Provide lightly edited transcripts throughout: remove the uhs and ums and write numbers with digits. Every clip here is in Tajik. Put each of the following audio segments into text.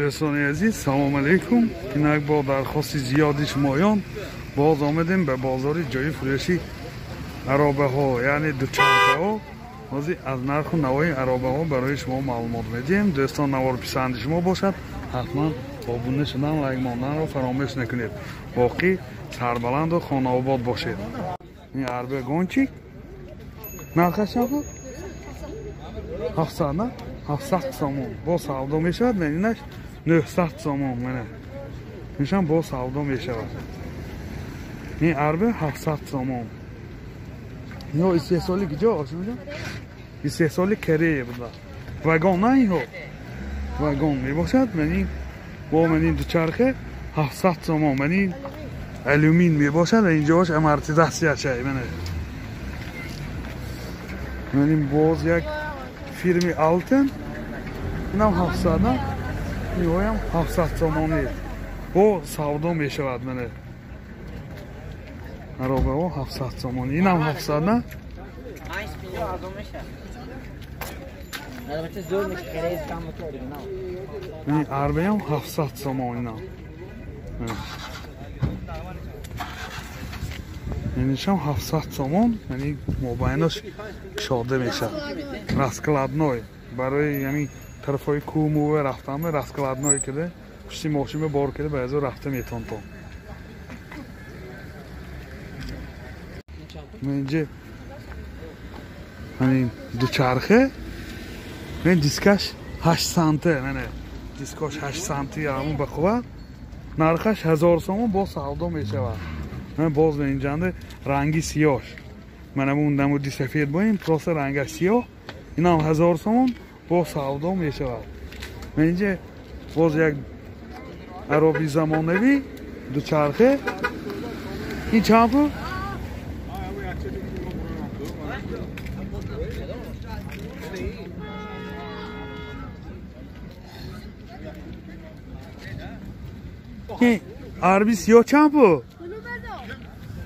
Дӯстони азиз, салом алейкум. Инак бо дархости зиёди шумоён боз омадем ба бозори ҷои фурӯши аробаҳо, яъне дучархаҳо. Ҳозир аз нарху навои аробаҳо барои шумо маълумот медиҳем. Дӯстон, навор писанди шумо бошад, ҳатман обуна шудан, лайк монданро фаромӯш накунед. Боқӣ сарбаланду хонаобод бошед. Ин арба гончик нархаш чанд буд? 700, на? 700 сомон. Бо савдо мешавад, инаш 900 сомон. Мана иншам бо савдо мешавад. Ин арба 700 сомон. Ино истеҳсоли куҷо, Осимҷон? Истеҳсоли Корея буда. Вагон на инҳо? Вагон мебошад. Ман ин бо ман ин дучархе 700 сомон. Ман ин алюмин мебошад ва инҷоаш амортизатсия чай. Мана ман ин боз як фирми Алтен, инам 700, на? Инҳоям 700 сомонӣ. Бо савдо мешавад. Мана аробаҳо 700 сомонӣ. Инам 700, на? Ин арбаям 700 сомон. Инам инишам 700 сомон. Яъне мобайнаш кушода мешавад. Раскладной барои яъне тарафҳои кӯҳмуве рафтан раскладной кида пушти мошинба бор кида ба азо рафта метонтон. Инҷа ҳамин дучархе, ин дискаш 8 санте, мана дискаш 8 санти ҳамун ба қувват. Нархаш 1000 сомон бо савдо мешавад. Ман боз инҷанда ранги сиёҳ. Мана бу намуди сафед бо ин просто рангаш сиёҳ. Инам 1000 сомон бо савдо мешавад. Ман инҷа боз як ароби замонавӣ дучархе. Ин чанд пул? Ин арби сиёҳ чанд пул?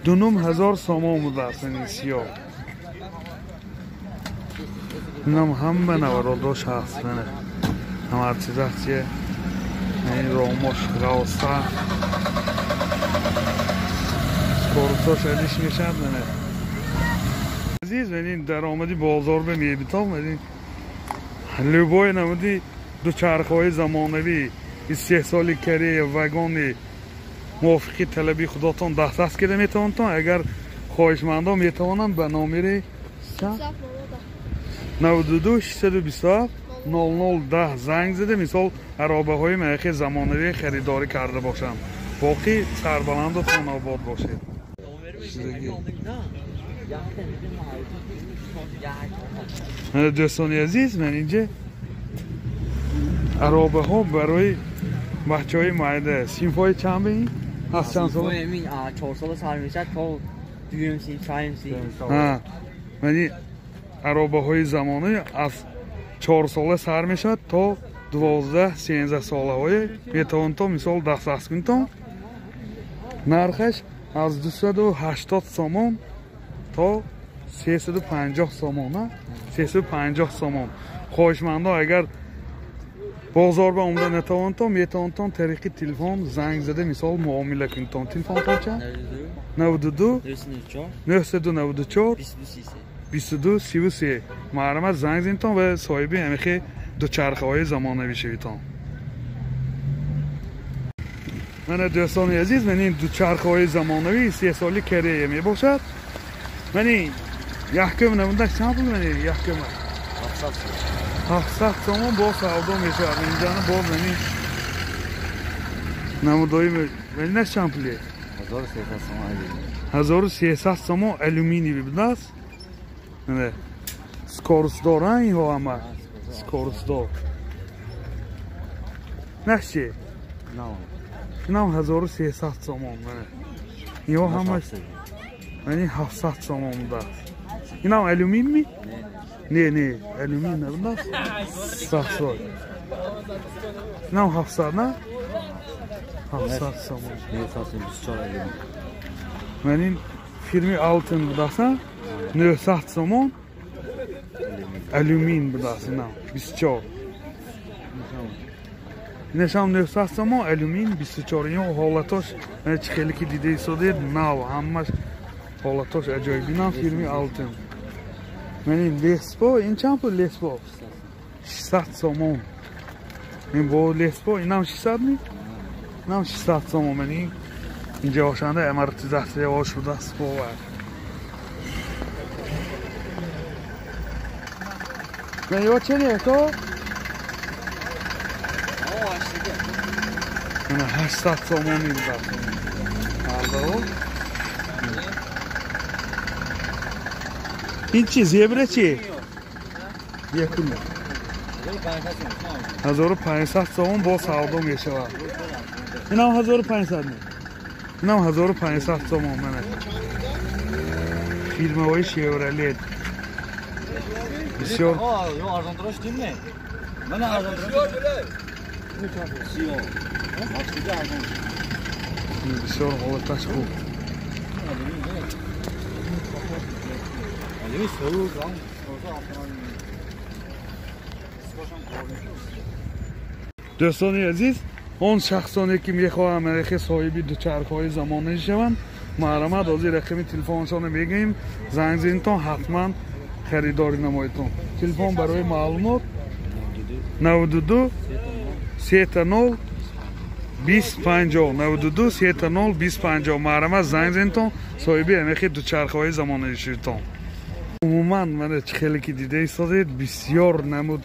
2500 сомон будааст ин сиёҳ. Инам ҳама навородош ҳаст. Мана амортизатсия, ин ромош ғавса, скоростош алиш мешавад. Мана азиз, ин даромади бозор ба мебитом. Ин любой намуди дучархаҳои замонавӣ, истеҳсоли Корея, вагони мувофиқи талаби худотон дастрас карда метавонтон. Агар хоҳишмандон метавонанд ба номери 92 627 00 10 занг зада, мисол аробаҳои маҳақи замонавӣ харидорӣ карда бошанд. Боқӣ сарбаланду хонаобод бошед. Дӯстони азиз, ман инҷа аробаҳо барои бачаҳои майда. Синфҳои чанд ин? Аз чанд сола? 4 сола сар мешавад то дуюм синф, чорум синф. Яъне аробаҳои замонавӣ аз 4 сола сар мешавад то 12, 13 солаҳое метавонтон мисол дастрас кунтон. Нархаш аз 280 сомон то 350 сомон, 350 сомон. Хоҳишмандо агар бозор ба омада натавонтон, метавонтон тариқи телефон занг зада мисол муомила кунтон. Телефонтон чанд? 92 994 22 33. Марҳамат занг зинтон ва соҳиби ҳамихи дучархаҳои замонавӣ шавитон. Мана дӯстони азиз, ман ин дучархаҳои замонавӣ истеҳсоли Корея мебошад. Ман ин якум намудаш чанд пул? Ман ин якум 700 сомон бо савдо мешавад. Инҷана боз ман ин намудои ман инаш чанд пуле? 1300 сомон. 1300 сомон алюминиевӣ будааст. Мана скоростдор, инҳо ҳама скоростдор. Наш чи? Инам 1300 сомон. Мана инҳо ҳамаш ман ин 700 сомон будааст. Инам алюмин ми? Не, не, алюмин набудааст. 700. Инам 700, на? 700 сомон. Ман ин фирми Алтен будааст, 900 сомон. Алюмин будааст инам 24. Инашам 900 сомон, алюмин 24. Ин ҳолатош чӣ хеле ки дида истодед, нав, ҳамаш ҳолатош аҷоиб. Инам фирми Алтын. Ман ин Леспо, ин чанд пул Леспо? 600 сомон. Ин бо Леспо, инам 600 ми? Инам 600 сомон. Ман ин инҷа ошанда амортизатсия шудааст бовар. Ман ё чӣ то? 800 сомон ин баъд. Ин чи зебра чи? Якум. 1500 сомон бо савдо мешавад. Инам 1500 ми? Инам 1500 сомон мана. Фирмаҳои Chevrolet. Бисёр арзонтарош димне. Мана арзонтарош. Бисёр ҳолаташ хуб. Дӯстони азиз, он шахсоне ки мехоҳанд рехи соҳиби дучархҳои замонавӣ шаванд, марҳамат, ҳозир рақами телефоншонро мегӯем, занг зинтон, ҳатман харидорӣ намоедтон. Телефон барои маълумот 92 30 20 50 92 30 20 50. Марҳамат, занг зинтон, соҳиби ҳамехи дучархҳои замонавӣ шудтон. Умуман мана чӣ хеле ки дида истодед, бисёр намуд,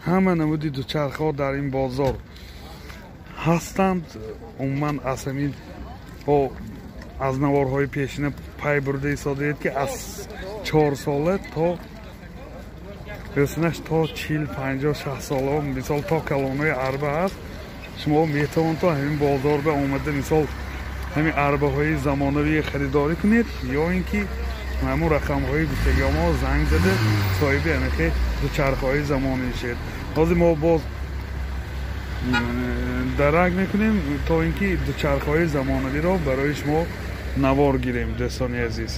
ҳама намуди дучархҳо дар ин бозор ҳастанд. Умуман аз ҳамин аз наворҳои пешина пай бурда истодед, ки аз 4 сола то рӯсинаш то 40, 50, 60 сола, мисол то калонои арба ҳаст. Шумо метавонед то ҳамин бозор ба омада мисол ҳамин арбаҳои замонавӣ харидорӣ кунед, ё ин ки ҳамун рақамҳои гуфтагиҳо мо занг зада соҳиби ҳамихе дучархҳои замонавӣ шед. Ҳозир мо боз дарак мекунем то ин ки дучархҳои замонавиро барои шумо навор гирем, дӯстони азиз.